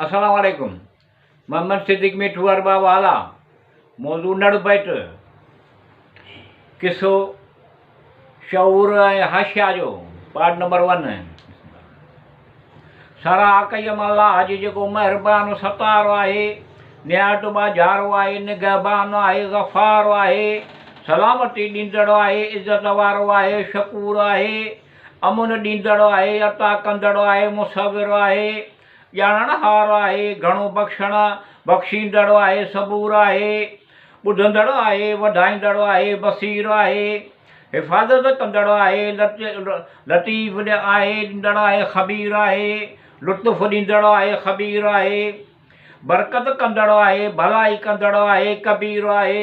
السلام عليڪم محمد صديق مٺو ارباب والا موضوع نڙ بيت قصو شعور ۽ حاشيا جو پارٽ نمبر ون سراهه ڪيم الله جي جيڪو مهربان ستار آهي نهايت ٻاجهارو آهي نگهبان آهي غفار آهي سلامتي ڏيندڙ آهي عزت وارو آهي شڪور آهي امن ڏيندڙ آهي، عطا ڪندڙ آهي، مصور آهي، ڄاڻڻهار آهي، گهڻو بخشڻ، بخشيندڙ آهي، صبور آهي، ٻڌندڙ آهي، وڌائيندڙ آهي، بصير آهي، حفاظت ڪندڙ آهي، لطيف آهي، ڏيندڙ آهي، خبير آهي، لطف ڏيندڙ آهي، خبير آهي، برڪت ڪندڙ آهي، ڀلائي ڪندڙ آهي، ڪبير آهي.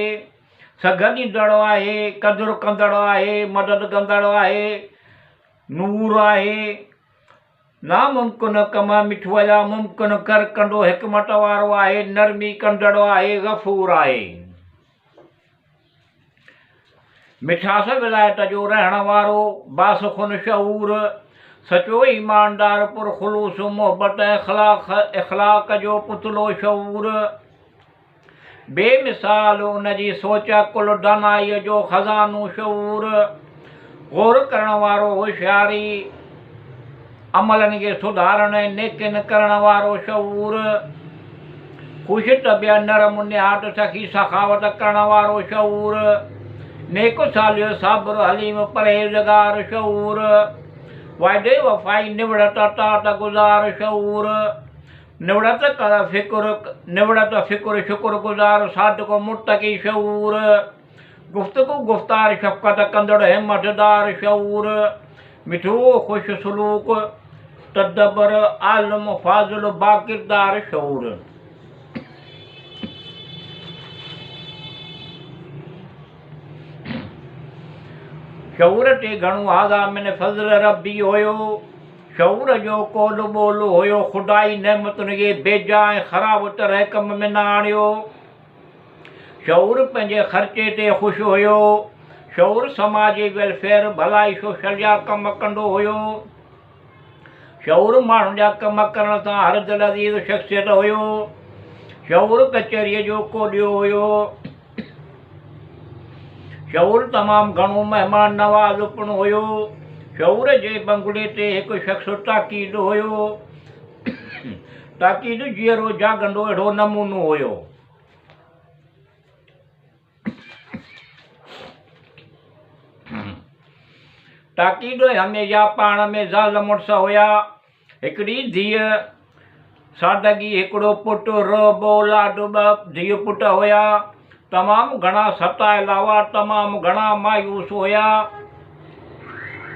سگهه ڏيندڙ آهي، قدر ڪندڙ آهي، مدد ڪندڙ آهي، نور آهي، ناممڪن ڪم مٺو يا ممڪن ڪر ڪندو حڪمت وارو آهي، نرمي ڪندڙ آهي، غفور آهي. مٺاس ولايت جو رهڻ وارو، باسخن شعور، سچو ايماندار، پرخلوص محبت ۽ اخلاق جو پتلو شعور، بي مثال ان جي سوچ، عقل، دانائيء جو خزانو، شعور، غور ڪرڻ وارو هوشياري، عملن کي سڌارڻ ۽ نيڪين ڪرڻ وارو شعور، خوش طبع، نرم نهاد، سخي سخاوت ڪرڻ وارو شعور، نيڪ صالح، صابر، حليم، پرهيزگار شعور، وعدي وفائي، نوڙت، اطاعت گذار شعور، نوڙت ڪر فڪر نوڙت فڪر شڪر گذار صادق متقي شعور گفتگو گفتار شفقت ڪندڙ همت دار شعور مٺو خوش سلوڪ تدبر عالم فاضل باڪردار شعور. شعور تي گهڻو هذا من فضل ربي هيو. شعور جو قول ٻول هيو، خدائي نعمتن کي بيجا ۽ خراب طرح ڪم ۾ نه آڻيو. شعور پنهنجي خرچي تي خوش هيو. شعور سماجي ويلفيئر، ڀلائي سوشل جا ڪم ڪندو هيو. شعور ماڻهن جا ڪم ڪرڻ سان هر دلعزيز شخصيت هيو. شعور ڪچهريء جو ڪوڏيو هيو. شعور تمام گهڻو مهمان نواز پڻ هيو. شعور جي بنگلي تي هڪ شخص تاڪيد هيو. تاڪيد جيئرو جاڳندو اهڙو نمونو هيو. تاڪيد ۽ هميشه پاڻ ۾ زال مڙس هيا. هڪڙي ڌيء سادگي، هڪڙو پٽ رعب، اولاد ٻه ڌيء پٽ هيا. تمام گهڻا ستايل هئا، تمام گهڻا مايوس هيا.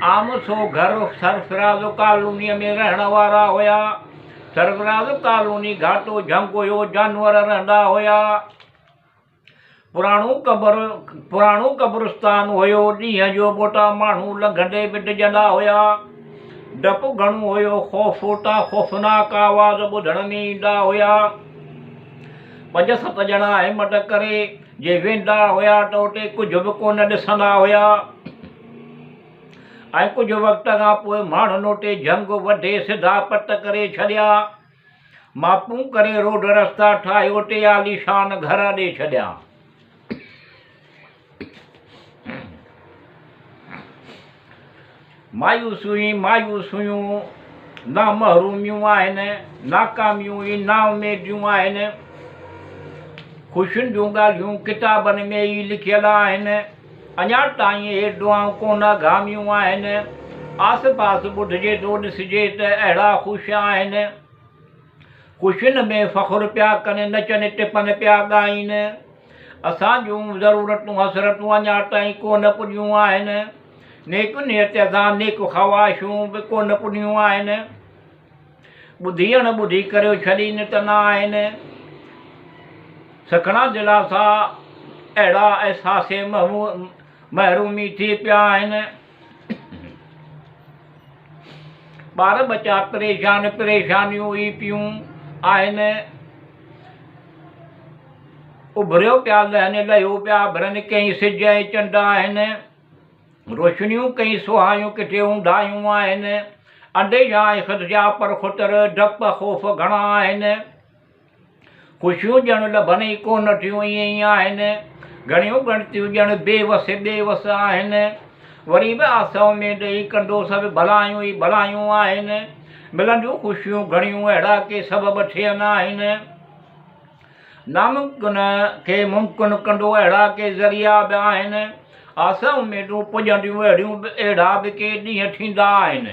عام سو گهر سرفراز ڪالونيء ۾ رهڻ وارا هيا. سرفراز ڪالوني گهاٽو جهنگ هيو، جانور رهندا هيا. پراڻو قبر پراڻو قبرستان هيو، ڏينهن جو ٻوٽا ماڻهو لنگهندي به ڊڄندا هيا. ڊپ گهڻو هيو، خوف تان خوفناڪ آواز ٻڌڻ ۾ ايندا هيا. پنج ست ڄڻا همت ڪري جي ويندا هيا ته اتي ڪجهه به ڪونه ڏسندا هيا ۽ ڪجهه وقت کان پوء ماڻهن اتي جهنگ وڍي سڌا پٽ ڪري ڇڏيا. ماپون ڪري روڊ رستا ٺاهي اتي عاليشان گهر اڏي ڇڏيا. مايوسيون ئي مايوسيون، نامحروميون آهن، ناڪاميون ئي نااميديون آهن. خوشين جون ڳالهيون ڪتابن ۾ ئي لکيل آهن. اڃا تائين اهي دعائون ڪونه اگهاميون آهن. آس پاس ٻڌجي ٿو ڏسجي ته اهڙا خوش آهن. خوشين ۾ فخر پيا ڪن، نچن ٽپن پيا ڳائين. اسان جون ضرورتون حسرتون اڃا تائين ڪونه پڄيون آهن. نيڪ نيت سان نيڪ خواهشون به ڪونه پڄيون آهن. ٻڌي اڻ ٻڌي ڪريو ڇڏين ته نه آهن. سکڻا دلاسا اهڙا احساس محرومي ٿي پيا آهن. ٻار ٻچا پريشان پريشانيون ئي پيون آهن. اڀريو پيا لهن لهيو پيا اڀرن ڪئين سج ۽ چنڊ آهن. روشنيون ڪئين سهايون ڪٿي اونداهيون آهن. انديشا ۽ خدشا پر خطر، ڊپ خوف گهڻا آهن. خوشيون ڄڻ لڀن ئي ڪونه ٿيون ائين ئي آهن. گهڻيون ڳڻتيون ڄڻ بي وس بي وس آهن. وري به آس اميد ئي ڪندو سڀ ڀلايون ئي ڀلايون آهن. ملنديون خوشيون گهڻيون اهڙا ڪي سبب ٿين آهن. ناممڪن کي ممڪن ڪندو اهڙا ڪي ذريعا به آهن. آس اميدون پڄنديون اهڙيون به اهڙا به ڪي ڏينهن ٿيندا آهن.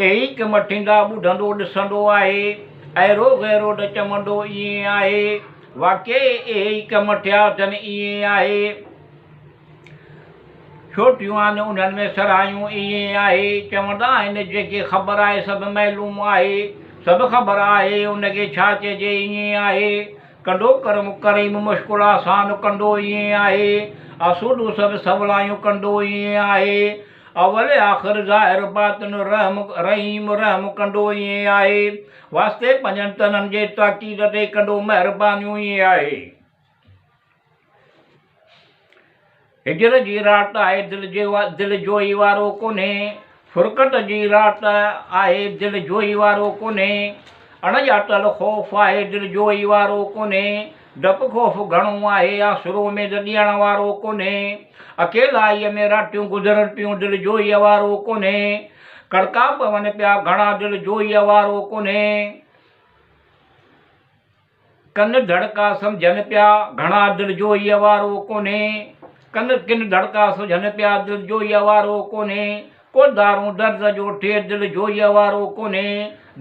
اهي ئي ڪم ٿيندا ٻڌندو ڏسندو آهي. اهڙو غيرو نه چوندو ائين آهي. واقعي اهي ئي ڪم ٿيا اٿن ائين آهي. ڇو ٿيون آهن انهن ۾ سرهايون ائين آهي. چوندا آهن جنهن کي خبر آهي سڀ معلوم آهي. سڀ خبر آهي ان کي ڇا چئجي ائين آهي. ڪندو ڪرم ڪريم مشڪل آسان ڪندو ائين آهي. آسودو سڀ سولايون ڪندو ائين آهي. اول آخر ظاهر باطن رحم رحيم رحم ڪندو ائين آهي. واسطي پنجن تنن جي تاڪيد تي ڪندو مهربانيون ائين آهي. هجر جي رات آهي دل جي دل جوئي وارو ڪونهي. فرقت جي رات آهي دل جوئي وارو ڪونهي. اڻ ڄاتل خوف آهي دل جوئي وارو ڪونهي. ڊپ خوف گهڻو آهي آسرو اميد ڏيڻ وارو ڪونهي. اڪيلائيء ۾ راتيون گذرن پيون دل جوئيء وارو ڪونهي. ڪڙڪا پون پيا گهڻا دل جوئيء وارو ڪونهي. ڪن ڌڙڪا سمجهن پيا گهڻا دل جوئيء وارو ڪونهي. ڪن ڪن ڌڙڪا سجهن پيا دل جوئيء وارو ڪونهي. ڪو دارون درد جو ٿئي دل جوئيء وارو ڪونهي.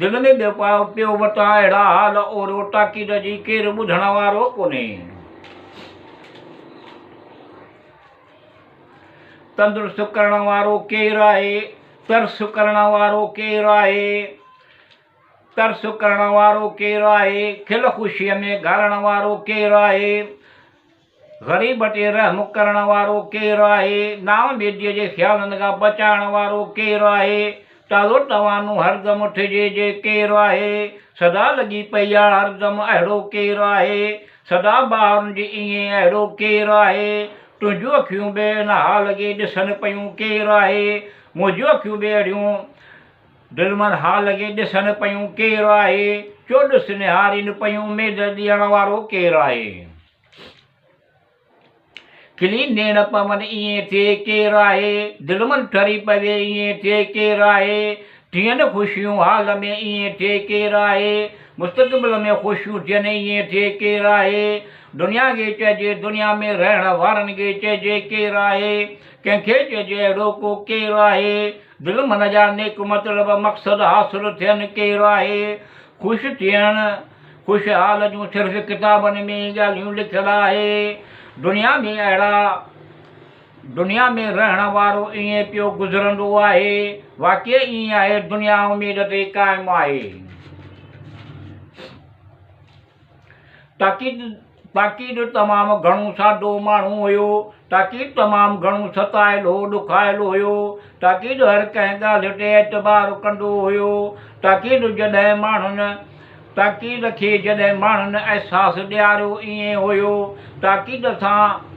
دل ۾ ٻيو پيو وتان اهڙا حال اوريو تاڪيد جي ڪير ٻڌڻ وارو ڪونهي. تندرست ڪرڻ وارو ڪير آهي؟ ترس ڪرڻ وارو ڪير آهي؟ ترس ڪرڻ وارو ڪير آهي؟ کل خوشيء ۾ گهارڻ وارو ڪير آهي؟ غريب تي رحم ڪرڻ وارو ڪير آهي؟ نااميديء جي خيالن کان بچائڻ وارو ڪير آهي؟ تازو توانو هردم ٿجي جي ڪير آهي؟ سدا لڳي پئي آ هردم اهڙو ڪير آهي؟ سدا بهارن جي ائين اهڙو ڪير آهي؟ تنهنجون اکيون به ان حال کي ڏسن پيون ڪير آهي؟ منهنجون اکيون به اهڙيون دلمن حال کي ڏسن پيون ڪير آهي؟ چوڏس نهارين پيون اميد ڏيڻ وارو ڪير آهي؟ کلي نيڻ پون ائين ٿئي ڪير آهي؟ دلمن ٺري پوي ائين ٿئي ڪير آهي؟ ٿين خوشيون حال ۾ ائين ٿئي ڪير آهي؟ مستقبل ۾ خوشيون ٿين ائين ٿئي ڪير آهي؟ دنيا کي چئجي دنيا ۾ رهڻ وارن کي چئجي ڪير آهي؟ ڪنهن کي چئجي اهڙو ڪو ڪير آهي؟ دل من جا نيڪ مطلب مقصد حاصل ٿين ڪير آهي خوش ٿيڻ خوشحال جون صرف ڪتابن ۾ ئي ڳالهيون لکيل آهي دنيا ۾ اهڙا دنيا ۾ رهڻ وارو ائين پيو گذرندو آهي واقعي ائين آهي دنيا اميد تي قائم آهي. تاڪيد تاڪيد تمام گهڻو سادو ماڻهو هيو. تاڪيد تمام گهڻو ستايل هو، ڏکايل هيو. تاڪيد هر ڪنهن ڳالهه تي اعتبار ڪندو هيو. تاڪيد جڏهن ماڻهن تاڪيد کي جڏهن ماڻهن احساس ڏياريو ائين هيو. تاڪيد سان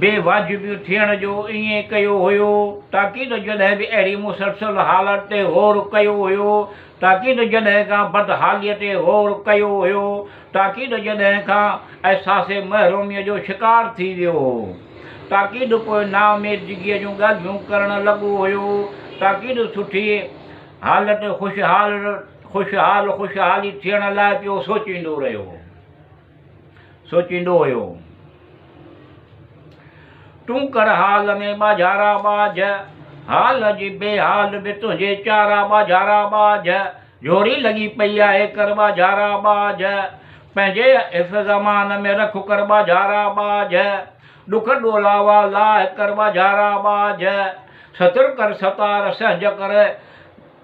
بي واجبيون ٿيڻ جو ائين ڪيو هيو. تاڪيد جڏهن به اهڙي مسلسل حالت تي غور ڪيو هيو تاڪيد جڏهن کان بدحاليء تي غور ڪيو هيو، تاڪيد جڏهن کان احساس محروميء جو شڪار ٿي ويو هو، تاڪيد پوء نااميدگيء جون ڳالهيون ڪرڻ لڳو هيو، تاڪيد سٺي حالت خوشحال خوشحال خوشحالي ٿيڻ لاء پيو سوچيندو رهيو. سوچيندو هيو. تون ڪر حال ۾ ٻاجهارا ٻاجهه، حال جي بي حال به تنهنجي چارا ٻاجهارا ٻاجهه، جهوري لڳي پئي آهي ڪر ٻاجهارا ٻاجهه، پنهنجي حفظ امان ۾ رک ڪر ٻاجهارا ٻاجهه، ڏک ڏولاوا لاهه ڪر ٻاجهارا ٻاجهه، ستر ڪر ستار سهج ڪر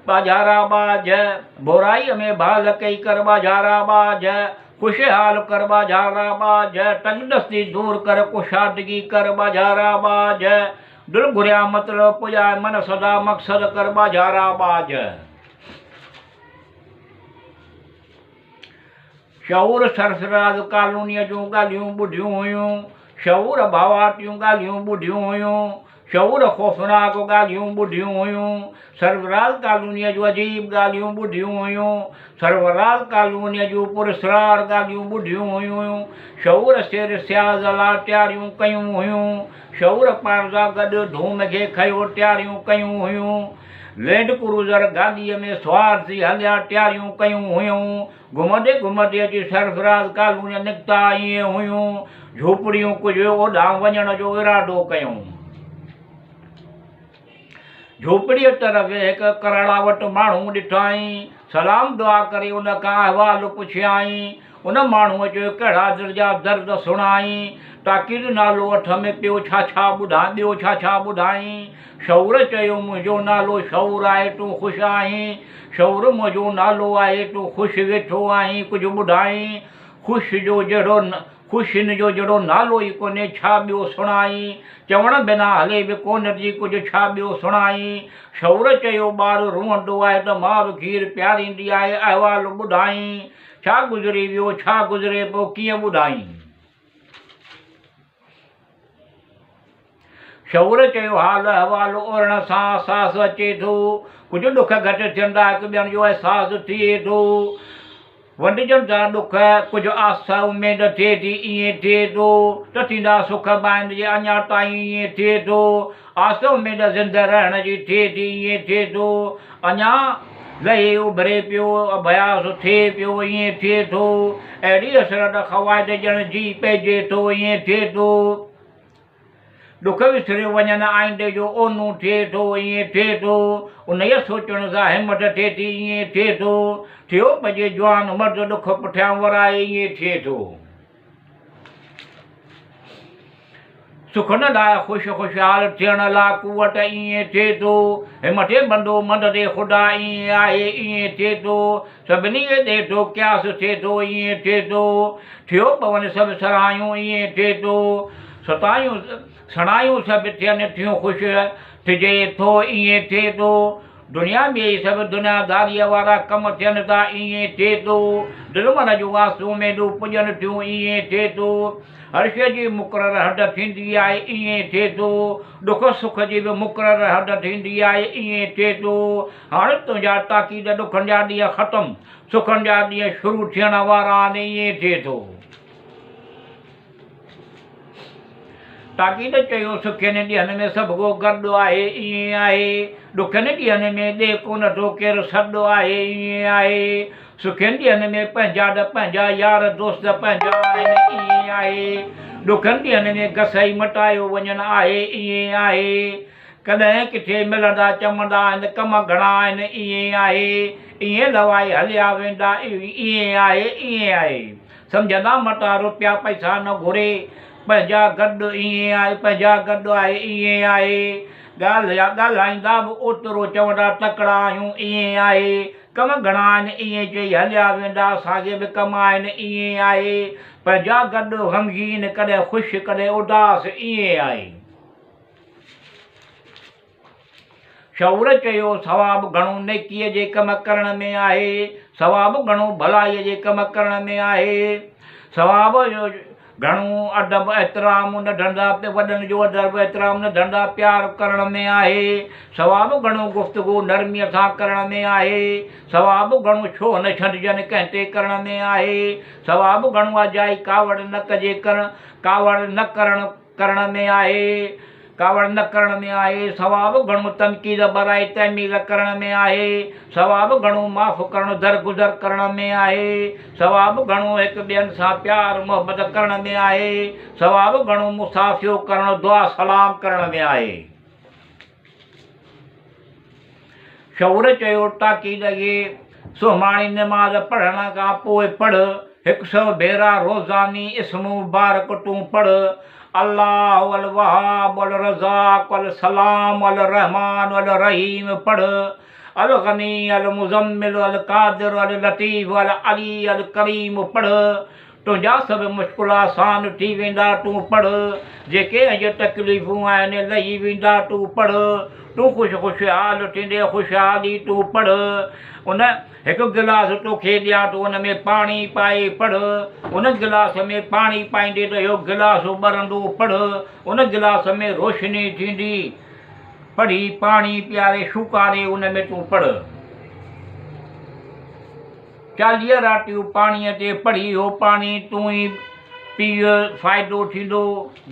ٻاجهارا ٻاجهه، ڀورائيء ۾ ڀال ڪئي ڪر ٻاجهارا ٻاجهه، خوشحال ڪر ٻاجهارا ٻاجهه، تنگدستي دور ڪر ڪشادگي ڪر ٻاجهارا ٻاجهه، دل گهريا مطلب پڄائي من سدا مقصد ڪر ٻاجهارا ٻاجهه. شعور سرفراز ڪالونيء جون ڳالهيون ٻڌيون هيون. شعور ڀوائتيون ڳالهيون ٻڌيون هيون. شعور خوفناڪ ڳالهيون ٻڌيون هيون. سرفراز ڪالونيء جون عجيب ڳالهيون ٻڌيون هيون. سرفراز ڪالونيء جون پراسرار ڳالهيون ٻڌيون هيون. شعور سير سياز لا تياريون ڪيون هيون. شعور پارزا گڏ ڌوم کي کنيو تياريون ڪيون هيون. لينڊ ڪروزر گاڏيء ۾ سوار ٿي هليا تياريون ڪيون هيون. گهمندي گهمندي اچي سرفراز ڪالونيء نڪتا ائين هيون. جهوپڙيون ڪجهه اوڏانهن وڃڻ جو ارادو ڪيائون. جهوپڙيء طرف هڪ ڪراڙاوٽ ماڻهو ڏٺائين. سلام دعا ڪري ان کان احوال پڇيائين. ان ماڻهوء چيو، ڪهڙا دل جا درد سڻائين. تاڪيد نالو اٺ ۾ پيو ڇا ڇا ٻڌان ٻيو ڇا ڇا ٻڌائين. شعور چيو، منهنجو نالو شعور آهي، تون خوش آهين؟ شعور منهنجو نالو آهي، تون خوش ويٺو آهين، ڪجهه ٻڌائين. خوش جو جهڙو خوشين جو جهڙو نالو ئي ڪونهي، ڇا ٻيو سڻائين؟ چوڻ بنا هلي به ڪونه ٿي ڪجهه، ڇا ٻيو سڻائين؟ شعور چيو، ٻار روئندو آهي ته ماء به کير پياريندي آهي، احوال ٻڌائين. ڇا گذري ويو، ڇا گذري پيو، ڪيئن ٻڌائين؟ شعور چيو، حال احوال اورڻ سان احساس اچي ٿو، ڪجهه ڏک گهٽ ٿين ٿا، هڪ ٻين جو احساس ٿئي ٿو، ونڊجن ٿا ڏک، ڪجهه آس اميد ٿئي ٿي، ائين ٿئي ٿو ته ٿيندا سک به آهن جي اڃا تائين، ائين ٿئي ٿو آس اميد زنده رهڻ جي ٿئي ٿي، ائين ٿئي ٿو اڃا لهي اڀري پيو اڀياس ٿئي پيو، ائين ٿئي ٿو اهڙي حسرت خواهش ڄڻ جي پئجي ٿو، ائين ٿئي ٿو. ڏک وسريو وڃن، آئيندي جو اونو ٿئي ٿو، ائين ٿئي ٿو، انهيء سوچڻ سان همت ٿئي ٿي، ائين ٿئي ٿو، ٿيو پئجي جوان مرد ڏک پٺيان ورائي، ائين ٿئي ٿو. سکن لاء خوش خوشحال ٿيڻ لا قوت، ائين ٿئي ٿو، همٿي بندو مدد خدا، ائين آهي، ائين ٿئي ٿو، سڀني کي ڏئي ٿو قياس ٿئي ٿو ائين ٿئي ٿو ٿيو پون سڀ سرهايون ائين ٿئي ٿو ستايون سڻايون سڀ ٿين ٿيون خوش ٿجي ٿو ائين ٿئي ٿو دنيا ۾ ئي سڀ دنياداريء وارا ڪم ٿين ٿا ائين ٿئي ٿو دل من جون آسون اميدون پڄن ٿيون ائين ٿئي ٿو هر شيء جي مقرر حد ٿيندي آهي ائين ٿئي ٿو ڏک سک جي به مقرر حد ٿيندي آهي ائين ٿئي ٿو هاڻ تنهنجا تاڪيد ڏکن جا ڏينهن ختم، سکن جا ڏينهن شروع ٿيڻ وارا آهن، ائين ٿئي ٿو. تاڪيد چيو، سکين ڏينهن ۾ سڀ ڪو گڏ آهي، ائين آهي. ڏکين ڏينهن ۾ ڏي ڪونه ٿو ڪير سڏ آهي، ائين آهي. سکين ڏينهن ۾ پنهنجا ته پنهنجا، يار دوست پنهنجا آهن، ائين آهي. ڏکن ڏينهن ۾ گس ئي مٽايو وڃن آهي، ائين آهي. ڪڏهن ڪٿي ملندا چوندا آهن ڪم گهڻا آهن ائين آهي ائين لوائي هليا ويندا ائين آهي ائين آهي سمجهندا متان روپيا پئسا نه گهري پنهنجا گڏ ائين آهي پنهنجا گڏ آهي ائين آهي ڳالهه ڳالهائيندا به اوترو چوندا تڪڙا آهيون ائين آهي ڪم گهڻا آهن ائين چئي هليا ويندا اسان کي به ڪم آهن ائين آهي پنهنجا گڏ غمگين ڪڏهن خوش ڪڏهن اداس ائين آهي. شعور چيو، ثواب گهڻو نيڪيء جي ڪم ڪرڻ ۾ آهي، ثواب گهڻو ڀلائيء جي ڪم ڪرڻ ۾ آهي، ثواب گهڻو ادب احترام ننڍن سان وڏن جو ادب احترام ننڍن سان پيار ڪرڻ ۾ آهي، ثواب گهڻو گفتگو نرميء سان ڪرڻ ۾ آهي، ثواب گهڻو ڇوهه نه ڇنڊجن ڪنهن تي ڪرڻ ۾ آهي، ثواب گهڻو اجائي ڪاوڙ نه ڪجي ڪرڻ ڪاوڙ نه ڪرڻ ڪرڻ ۾ آهي، ڪاوڙ نه ڪرڻ ۾ آهي، ثواب گهڻو تنقيد برائي تعميل ڪرڻ ۾ آهي، ثواب گهڻو معاف ڪرڻ درگذر ڪرڻ ۾ آهي، ثواب گهڻو هڪ ٻين سان پيار محبت ڪرڻ ۾ آهي، ثواب گهڻو مصافحو ڪرڻ دعا سلام ڪرڻ ۾ آهي. شعور چيو، تاڪيد کي سومهاڻي نماز پڙهڻ کان پوء پڙهه، هڪ سئو ڀيرا روزاني اسم مبارڪ تون پڙهه، الله الوهاب الرزاق السلام الرحمان الرحيم پڙهه، الغني المزمل القادر اللطيف العلي الڪريم پڙهه، تنهنجا سڀ مشڪل آسان ٿي ويندا تون پڙهه، جيڪي اڄ تڪليفون آهن لهي ويندا تون پڙهه، تون خوش خوشحال ٿيندين، خوشحالي تون پڙهه. ان هڪ گلاس توکي ڏيان تون ان ۾ پاڻي پائي پڙهه. ان گلاس ۾ پاڻي پائيندين ته اهو گلاس ٻرندو پڙهه. ان گلاس ۾ روشني ٿيندي. پڙهي پاڻي پياري شوڪاري ان ۾ تون پڙهه. 40 راتيون پاڻيء تي پڙهي اهو پاڻي تون ئي پيء، فائدو ٿيندو.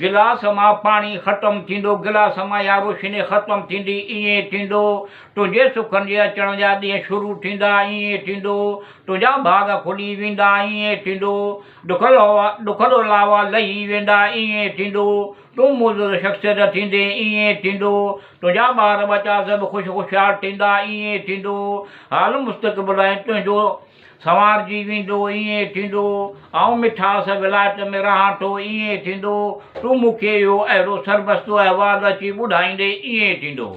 گلاس مان پاڻي ختم ٿيندو، گلاس مان اها روشني ختم ٿيندي، ائين ٿيندو. تنهنجي سکن جي اچڻ جا ڏينهن شروع ٿيندا، ائين ٿيندو. تنهنجا ڀاڳ کلي ويندا، ائين ٿيندو. ڏک ڏولاوا لهي ويندا، ائين ٿيندو. تون معزز شخصيت ٿيندين، ائين ٿيندو. تنهنجا ٻار ٻچا سڀ خوش خوشحال ٿيندا، ائين ٿيندو. حال مستقبل ۽ تنهنجو سنوارجي ويندو، ائين ٿيندو. آئون مٺاس ولايت ۾ رهان ٿو، ائين ٿيندو. تون مون کي اهو اهڙو سربستو احوال اچي ٻڌائيندين، ائين ٿيندو.